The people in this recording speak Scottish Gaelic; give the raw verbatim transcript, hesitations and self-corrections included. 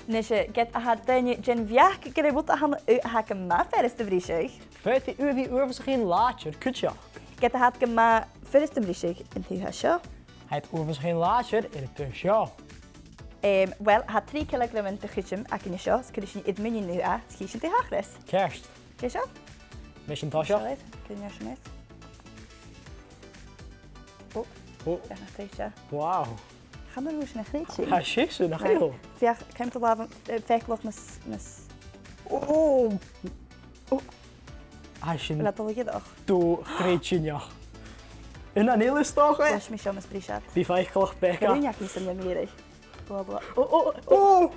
Nise, ged a tha daoine den bheachd gur e rud a th' ann a tha gu math furasta a bhriseadh, faodaidh tu a bhith uabhasach làidir cuideachd. Ged a tha iad gu math furasta a bhriseadh an taobh seo, tha iad uabhasach làidir air an taobh seo. Em, uill, tha trì cileagraim de chreidsinn againn an seo, is cuiridh sinn air muinntir na h-ath, is chì sinn dè thachras. Ceart. Dè seo? Mise an toiseach. Seo, cuiridh mi sin air. Ò. Ò. Feuch nach tèid seo. Wow. Chan eil seo na chreidsinn. Tha seo na chreidsinn. Feuch, cùm do làmh, eh, feuch a-mach nas, nas. Ò. Ò. Tha sin... Bheil e dol a dhìreadh? Do-chreidsinneach. An ann a-nis, is dòcha? Leis mi seo mas briseadh. Bi faiceallach, Becca. Grunach mi san iomradh. Blah, blah. Ò, ò, ò. Ò!